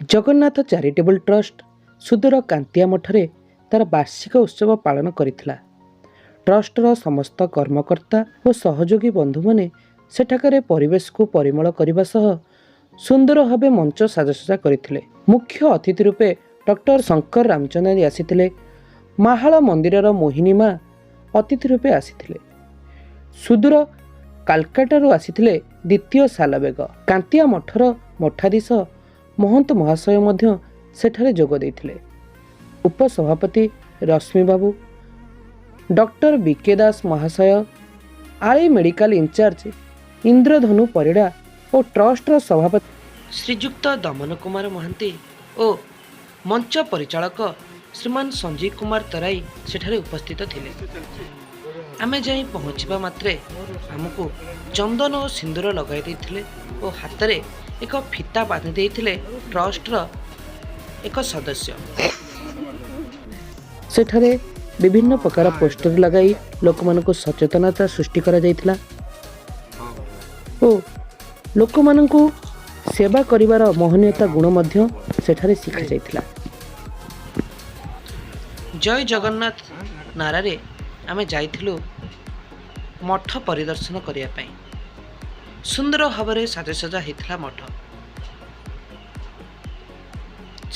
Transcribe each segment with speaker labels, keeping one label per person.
Speaker 1: Jagannath charitable trust ସୁଦୂର କାନ୍ତିଆ ମଠରେ ତାର ବାର୍ଷିକ ଉତ୍ସବ ପାଳନ କରିଥିଲା। ଟ୍ରଷ୍ଟର ସମସ୍ତ କର୍ମକର୍ତ୍ତା ଓ ସହଯୋଗୀ ବନ୍ଧୁମାନେ ସେଠାକାରେ ପରିବେଶକୁ ପରିମଳ କରିବା ସହ ସୁନ୍ଦର ଭାବେ ମଞ୍ଚ ସାଜସଜ୍ଜା କରିଥିଲେ। ମୁଖ୍ୟ ଅତିଥି ରୂପେ ଡକ୍ଟର ଶଙ୍କର ରାମଚନ୍ଦାନୀ ଆସିଥିଲେ। ମାହାଳ ମନ୍ଦିରର ମୋହିନୀ ମା ଅତିଥି ରୂପେ ଆସିଥିଲେ। ସୁଦୂର କାଲକାଟାରୁ ଆସିଥିଲେ ଦ୍ୱିତୀୟ ସାଲବେଗ। କାନ୍ତିଆ ମଠର ମଠାଧୀଶ ମହନ୍ତ ମହାଶୟ ମଧ୍ୟ ସେଠାରେ ଯୋଗ ଦେଇଥିଲେ। ଉପସଭାପତି ରଶ୍ମିବାବୁ, ଡକ୍ଟର ବି କେ ଦାସ ମହାଶୟ, ଆଳି ମେଡ଼ିକାଲ ଇନଚାର୍ଜ ଇନ୍ଦ୍ରଧନୁ ପରିଡ଼ା ଓ ଟ୍ରଷ୍ଟର ସଭାପତି ଶ୍ରୀଯୁକ୍ତ ଦମନ କୁମାର ମହାନ୍ତି ଓ ମଞ୍ଚ ପରିଚାଳକ ଶ୍ରୀମାନ ସଞ୍ଜୀବ କୁମାର ତରାଇ ସେଠାରେ ଉପସ୍ଥିତ ଥିଲେ। ଆମେ ଯାଇ ପହଞ୍ଚିବା ମାତ୍ରେ ଆମକୁ ଚନ୍ଦନ ଓ ସିନ୍ଦୁର ଲଗାଇ ଦେଇଥିଲେ ଓ ହାତରେ ଏକ ଫିତା ବାନ୍ଧି ଦେଇଥିଲେ ଟ୍ରଷ୍ଟର ଏକ ସଦସ୍ୟ। ସେଠାରେ ବିଭିନ୍ନ ପ୍ରକାର ପୋଷ୍ଟର ଲଗାଇ ଲୋକମାନଙ୍କୁ ସଚେତନତା ସୃଷ୍ଟି କରାଯାଇଥିଲା ଓ ଲୋକମାନଙ୍କୁ ସେବା କରିବାର ମହନୀୟତା ଗୁଣ ମଧ୍ୟ ସେଠାରେ ଶିଖାଯାଇଥିଲା। ଜୟ ଜଗନ୍ନାଥ ନାରାରେ ଆମେ ଯାଇଥିଲୁ ମଠ ପରିଦର୍ଶନ କରିବା ପାଇଁ। ସୁନ୍ଦର ଭାବରେ ସାଜସଜା ହେଇଥିଲା ମଠ।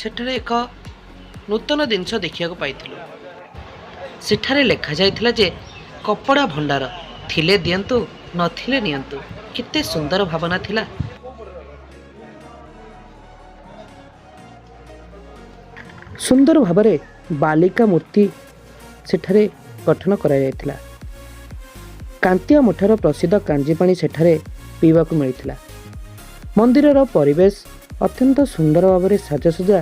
Speaker 1: ସେଠାରେ ଏକ ନୂତନ ଜିନିଷ ଦେଖିବାକୁ ପାଇଥିଲୁ। ସେଠାରେ ଲେଖାଯାଇଥିଲା ଯେ କପଡ଼ା ଭଣ୍ଡାର ଥିଲେ ଦିଅନ୍ତୁ, ନଥିଲେ ନିଅନ୍ତୁ। କେତେ ସୁନ୍ଦର ଭାବନା ଥିଲା! ସୁନ୍ଦର ଭାବରେ ବାଲିକା ମୂର୍ତ୍ତି ସେଠାରେ ଗଠନ କରାଯାଇଥିଲା। କାନ୍ତିଆ ମଠର ପ୍ରସିଦ୍ଧ କାଞ୍ଜିପାଣି ସେଠାରେ ପିଇବାକୁ ମିଳିଥିଲା। ମନ୍ଦିରର ପରିବେଶ ଅତ୍ୟନ୍ତ ସୁନ୍ଦର ଭାବରେ ସାଜସଜା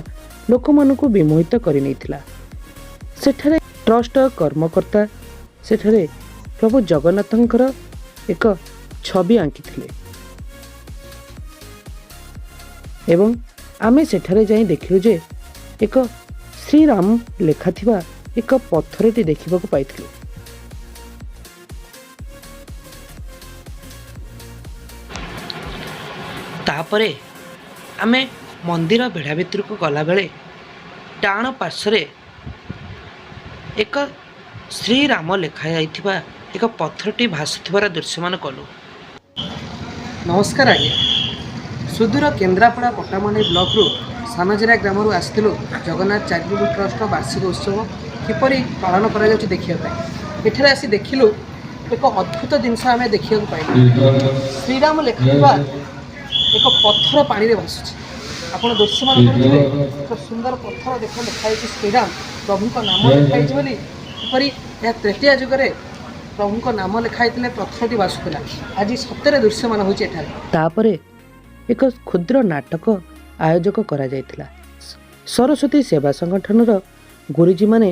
Speaker 1: ଲୋକମାନଙ୍କୁ ବିମୋହିତ କରିନେଇଥିଲା। ସେଠାରେ ଟ୍ରଷ୍ଟ କର୍ମକର୍ତ୍ତା ସେଠାରେ ପ୍ରଭୁ ଜଗନ୍ନାଥଙ୍କର ଏକ ଛବି ଆଙ୍କିଥିଲେ ଏବଂ ଆମେ ସେଠାରେ ଯାଇ ଦେଖିଲୁ ଯେ ଏକ ଶ୍ରୀରାମ ଲେଖାଥିବା ଏକ ପଥରଟି ଦେଖିବାକୁ ପାଇଥିଲୁ। ତାପରେ ଆମେ ମନ୍ଦିର ବେଢ଼ା ଭିତରକୁ ଗଲାବେଳେ ଡାହାଣ ପାର୍ଶ୍ୱରେ ଏକ ଶ୍ରୀରାମ ଲେଖାଯାଇଥିବା ଏକ ପଥରଟି ଭାସୁଥିବାର ଦୃଶ୍ୟମାନ କଲୁ। ନମସ୍କାର ଆଜ୍ଞା। ସୁଦୂର କେନ୍ଦ୍ରାପଡ଼ା ପଟ୍ଟାମୁଣ୍ଡାଇ ବ୍ଲକରୁ ସାନଜିରା ଗ୍ରାମରୁ ଆସିଥିଲୁ ଜଗନ୍ନାଥ ଚାରିଟେବୁଲ ଟ୍ରଷ୍ଟର ବାର୍ଷିକ ଉତ୍ସବ କିପରି ପାଳନ କରାଯାଉଛି ଦେଖିବା ପାଇଁ। ଏଠାରେ ଆସି ଦେଖିଲୁ, ଏକ ଅଦ୍ଭୁତ ଜିନିଷ ଆମେ ଦେଖିବାକୁ ପାଇଲୁ। ଶ୍ରୀରାମ ଲେଖାଥିବା ଏକ ପଥର ପାଣିରେ ଭାସୁଛି। ଆପଣ ଦୃଶ୍ୟମାନ କରୁଥିବେ ଏକ ସୁନ୍ଦର ପଥର। ଦେଖ, ଲେଖା ହେଇଛି ଶ୍ରୀରାମ, ପ୍ରଭୁଙ୍କ ନାମ ଲେଖା ହେଇଛି ବୋଲି। କିପରି ଏହା ତ୍ରେତୀୟା ଯୁଗରେ ପ୍ରଭୁଙ୍କ ନାମ ଲେଖା ହେଇଥିଲେ ପଥରଟି ଭାସୁଥିଲା, ଆଜି ସତରେ ଦୃଶ୍ୟମାନ ହେଉଛି ଏଠାରେ। ତାପରେ ଏକ କ୍ଷୁଦ୍ର ନାଟକ ଆୟୋଜକ କରାଯାଇଥିଲା। ସରସ୍ୱତୀ ସେବା ସଂଗଠନର ଗୁରୁଜୀମାନେ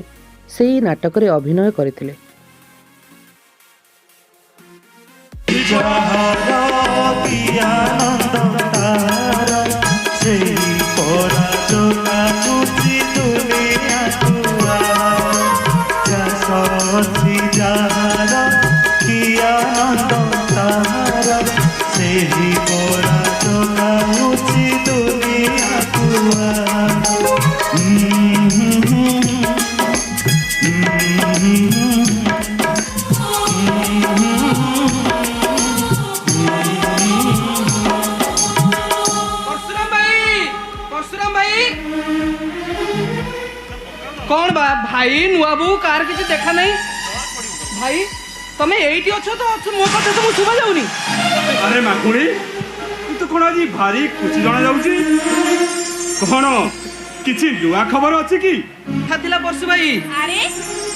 Speaker 1: ସେଇ ନାଟକରେ ଅଭିନୟ କରିଥିଲେ।
Speaker 2: ଯାହାର କି ଆନନ୍ଦ ତାର, ସେଇ ପରା ଯୋଗାଉଛି ଦୁନିଆକୁ ଆହାର। ଚାଷ ଅଛି ଯାହାର, କି ଆନନ୍ଦ ତାହାର, ସେହି ପରା ଯୋଗାଉଛି ଦୁନିଆକୁ ଆହାର। ହୁଁ ହୁଁ ହୁଁ ହୁଁ ହୁଁ।
Speaker 3: ପରଶୁରାମ ଭାଇ, ପରଶୁରାମ ଭାଇ, କଣ ବା ଭାଇ, ନୂଆ ବୋଉ କାହାର କିଛି ଦେଖା ନାହିଁ। ଭାଇ, ତମେ ଏଇଠି ଅଛ ତ? ଅଛ, ମୋ କଥା ସବୁ ଶୁଭା ଯାଉନି?
Speaker 4: ଆରେ ମାଗୁଣି, ତୁ ତ କଣ ଆଜି ଭାରି ଖୁସି ଜଣା ଯାଉଛି। କଣ କିଛି ନୂଆ ଖବର ଅଛି କି?
Speaker 3: କଥା ଥିଲା ପରଶୁ ଭାଇ।
Speaker 5: ଆରେ,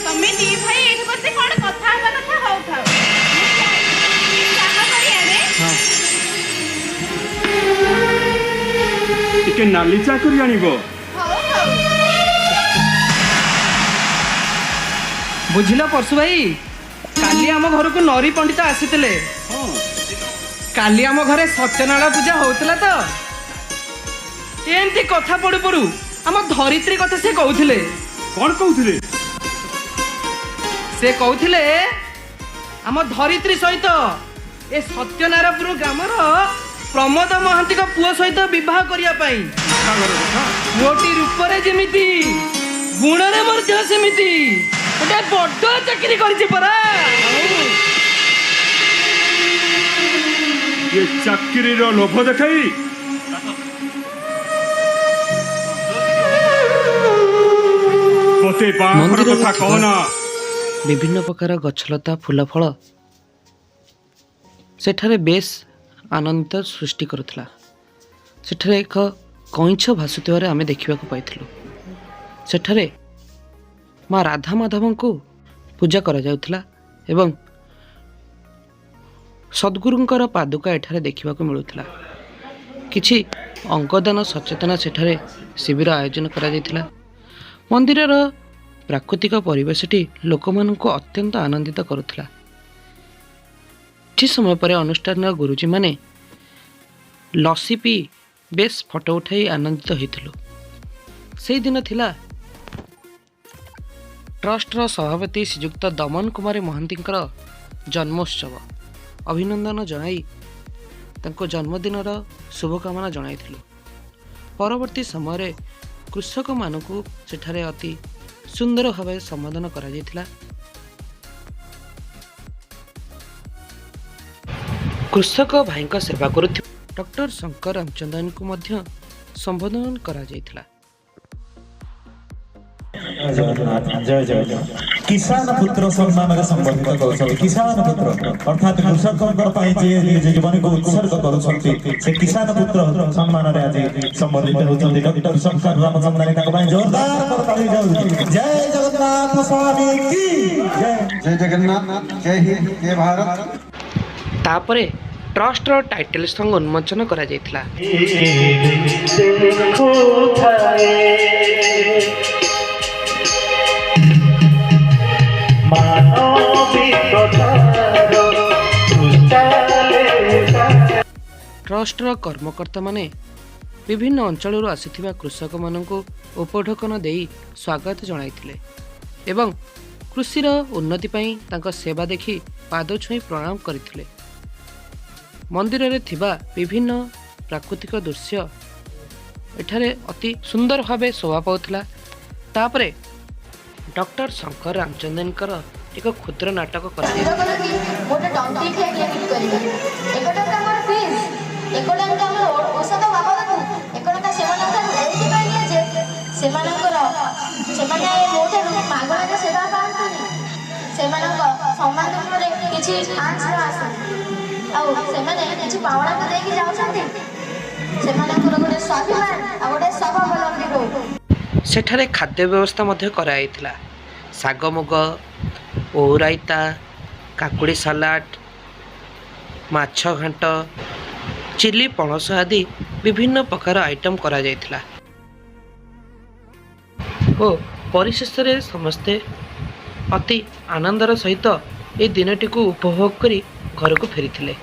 Speaker 5: ତମେ ଦି ଭାଇ ଏଇଠି ବସି କଣ କଥା ହେବା କଥା ହଉଥାଅ, ମୁଁ ଯାଇକି ଚାହା କରି ଆଣେ।
Speaker 4: ଟିକେ ନାଲି ଚା କରି ଆଣିବ।
Speaker 5: ହଉ ହଉ।
Speaker 3: ବୁଝିଲ ପରଶୁ ଭାଇ, କାଲି ଆମ ଘରକୁ ନରୀ ପଣ୍ଡିତ ଆସିଥିଲେ। କାଲି ଆମ ଘରେ ସତ୍ୟନାରାୟଣ ପୂଜା ହଉଥିଲା ତ, ଏମିତି କଥା ପଡୁ ପଡୁ ଆମ ଧରିତ୍ରୀ କଥା ସେ କହୁଥିଲେ।
Speaker 4: କଣ କହୁଥିଲେ?
Speaker 3: ସେ କହୁଥିଲେ ଆମ ଧରିତ୍ରୀ ସହିତ ଏ ସତ୍ୟନାରାୟଣପୁର ଗ୍ରାମର ପ୍ରମୋଦ ମହାନ୍ତିଙ୍କ ପୁଅ ସହିତ ବିବାହ କରିବା ପାଇଁ।
Speaker 4: ବାହାଘର କଥା?
Speaker 3: ପୁଅଟି ରୂପରେ ଯେମିତି, ଗୁଣରେ ମଧ୍ୟ ସେମିତି। ଗୋଟେ ବଡ ଚାକିରି କରିଛି ପରା।
Speaker 4: ଏ ଚାକିରିର ଲୋଭ ଦେଖାଇ ମୋତେ ବାହାଘର
Speaker 1: ମନ୍ଦିରରେ
Speaker 4: କଥା
Speaker 1: ଥିବା
Speaker 4: କହନା।
Speaker 1: ବିଭିନ୍ନ ପ୍ରକାର ଗଛଲତା, ଫୁଲ ଫଳ ସେଠାରେ ବେଶ ଆନନ୍ଦ ସୃଷ୍ଟି କରୁଥିଲା। ସେଠାରେ ଏକ କଇଁଛ ଭାସୁଥିବାର ଆମେ ଦେଖିବାକୁ ପାଇଥିଲୁ। ସେଠାରେ ମା ରାଧା ମାଧବଙ୍କୁ ପୂଜା କରାଯାଉଥିଲା ଏବଂ ସଦ୍ଗୁରୁଙ୍କର ପାଦୁକା ଏଠାରେ ଦେଖିବାକୁ ମିଳୁଥିଲା। କିଛି ଅଙ୍ଗଦାନ ସଚେତନ ସେଠାରେ ଶିବିର ଆୟୋଜନ କରାଯାଇଥିଲା। ମନ୍ଦିରର ପ୍ରାକୃତିକ ପରିବେଶଟି ଲୋକମାନଙ୍କୁ ଅତ୍ୟନ୍ତ ଆନନ୍ଦିତ କରୁଥିଲା। କିଛି ସମୟ ପରେ ଅନୁଷ୍ଠାନର ଗୁରୁଜୀମାନେ ଲସି ପିଇ ବେଶ ଫଟୋ ଉଠାଇ ଆନନ୍ଦିତ ହୋଇଥିଲୁ। ସେଇଦିନ ଥିଲା ଟ୍ରଷ୍ଟର ସଭାପତି ଶ୍ରୀଯୁକ୍ତ ଦମନ କୁମାର ମହାନ୍ତିଙ୍କର ଜନ୍ମୋତ୍ସବ। ଅଭିନନ୍ଦନ ଜଣାଇ ତାଙ୍କୁ ଜନ୍ମଦିନର ଶୁଭକାମନା ଜଣାଇଥିଲୁ। ପରବର୍ତ୍ତୀ ସମୟରେ କୃଷକମାନଙ୍କୁ ସେଠାରେ ଅତି ସୁନ୍ଦର ଭାବେ ସମ୍ବୋଧନ କରାଯାଇଥିଲା। କୃଷକ ଭାଇଙ୍କ ସେବା କରୁଥିବା ଡକ୍ଟର ଶଙ୍କର ରାମଚନ୍ଦନଙ୍କୁ ମଧ୍ୟ ସମ୍ବୋଧନ କରାଯାଇଥିଲା।
Speaker 2: ଜୟ ଜଗନ୍ନାଥ, ଜୟ ଜୟ ଜଗନ୍ନାଥ। କିଷାନ ପୁତ୍ର ସମ୍ମାନରେ ସମ୍ବର୍ଦ୍ଧିତ କରୁଛନ୍ତି। କିଷାନ ପୁତ୍ର ଅର୍ଥାତ୍ କୃଷକଙ୍କ ପାଇଁ ଯିଏ ନିଜ ଜୀବନକୁ ଉତ୍ସର୍ଗ କରୁଛନ୍ତି, ସେ କିଷାନ ପୁତ୍ର ସମ୍ମାନରେ ଆଜି ସମ୍ବର୍ଦ୍ଧିତ ହେଉଛନ୍ତି ଡକ୍ଟର ଶଙ୍କର ରାମଚନ୍ଦ୍ରାନୀ। ତାଙ୍କ ପାଇଁ ଜୋରଦାର କରତାଳି ଯାଉଛି। ଜୟ ଜଗନ୍ନାଥ ସ୍ୱାମୀ କି ଜୟ।
Speaker 6: ଜୟ ଜଗନ୍ନାଥ, ଜୟ ହିନ୍ଦ, ଜୟ ଭାରତ।
Speaker 1: ତାପରେ ଟ୍ରଷ୍ଟର ଟାଇଟେଲ ସଙ୍ଗ ଉନ୍ମୋଚନ କରାଯାଇଥିଲା। ଟ୍ରଷ୍ଟର କର୍ମକର୍ତ୍ତାମାନେ ବିଭିନ୍ନ ଅଞ୍ଚଳରୁ ଆସିଥିବା କୃଷକମାନଙ୍କୁ ଉପଢୌକନ ଦେଇ ସ୍ୱାଗତ ଜଣାଇଥିଲେ ଏବଂ କୃଷିର ଉନ୍ନତି ପାଇଁ ତାଙ୍କ ସେବା ଦେଖି ପାଦ ଛୁଇଁ ପ୍ରଣାମ କରିଥିଲେ। ମନ୍ଦିରରେ ଥିବା ବିଭିନ୍ନ ପ୍ରାକୃତିକ ଦୃଶ୍ୟ ଏଠାରେ ଅତି ସୁନ୍ଦର ଭାବେ ଶୋଭା ପାଉଥିଲା। ତାପରେ ଡକ୍ଟର ଶଙ୍କର ରାମଚନ୍ଦନଙ୍କର ଏକ କ୍ଷୁଦ୍ର ନାଟକ କରାଯାଇଥିଲା।
Speaker 7: କର କି ଗୋଟେ ଟଙ୍କିକିଆ କ୍ଲିନିକ୍ କରିବା। 1 ଟଙ୍କା ଆମର ଫିସ୍, 1 ଟଙ୍କା ଆମର ଔଷଧ ବାବଦକୁ, 1 ଟଙ୍କା ସେମାନଙ୍କ ଠାରୁ ଏଇଥିପାଇଁ ନିଏ ଯେ ସେମାନେ ମୋ ଠାରୁ ମାଗଣାରେ ସେବା ପାଆନ୍ତୁନି, ସେମାନଙ୍କ ସମ୍ମାନ ଉପରେ କିଛି ଆଞ୍ଚ ନ ଆସୁ। ଆଉ ସେମାନେ କିଛି ପାଉଣା ତ ଦେଇକି ଯାଉଛନ୍ତି, ସେମାନଙ୍କର ଗୋଟେ ସ୍ୱାଭିମାନ ଆଉ ଗୋଟେ ସ୍ୱାବଲମ୍ବୀ ହଉ।
Speaker 1: ସେଠାରେ ଖାଦ୍ୟ ବ୍ୟବସ୍ଥା ମଧ୍ୟ କରାଯାଇଥିଲା। ଶାଗ ମୁଗ, ଓଉ ରାଇତା, କାକୁଡ଼ି ସାଲାଡ଼, ମାଛ ଘାଣ୍ଟ, ଚିଲି ପଣସ ଆଦି ବିଭିନ୍ନ ପ୍ରକାର ଆଇଟମ୍ କରାଯାଇଥିଲା ଓ ପରିଶେଷରେ ସମସ୍ତେ ଅତି ଆନନ୍ଦର ସହିତ ଏହି ଦିନଟିକୁ ଉପଭୋଗ କରି ଘରକୁ ଫେରିଥିଲେ।